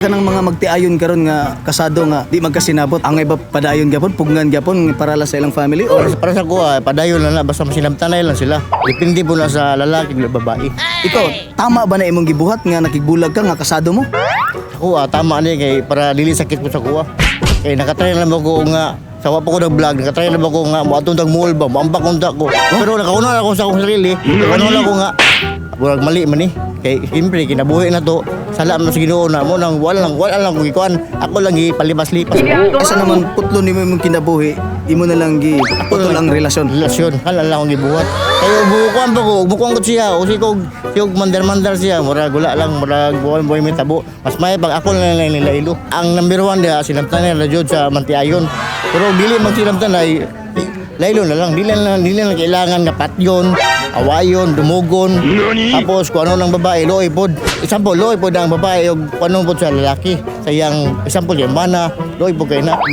Kanang mga magtiayon karon nga kasado nga di magkasinabot, angay ba padayon gyapon, pugnan gyapon para lang sa ilang family or Para sa kuha, padayon lang na, basta masinabtanay lang sila. Depende po na sa lalaki o babae. Ikaw, tama ba na imong gibuhat nga nakigbulag ka nga kasado mo? Ako ah, tama ni kay para dili sakit ko sa kuha. Kay nakatry na lang ko nga sa wa pa ko nag-vlog, nakatry na ba ko nga moatong tag mall ba, moambak unta ko. Pero nakauna na ako sa akong sarili, nakauna na ako nga murag mali man ni. Kay siyempre kinabuhi na to, sala man sa Ginoo na mo nang wala lang ko gikuan. Ako lang gipalipas-lipas. Asa naman putlo nimo imong kinabuhi, imo na lang gi putol ang relasyon. Relasyon, hala lang akong gibuhat. Kay bukuan pa ko, bukuan ko siya, o si kog si og mandar-mandar siya, murag wala lang, murag buwan buwan may tabo. Mas may pag ako na lang nila ilo. Ang number one diha sinamtan na jud sa Mantiayon. Pero dili man sinamtan ay laylo na lang, dili na lang kailangan nga patyon, awayon, dumugon. Tapos kung ano ng babae, loy pod. Example, loy pod ang babae ug kung ano pod sa lalaki. Sa iyang example, yung mana, loy pod kay na.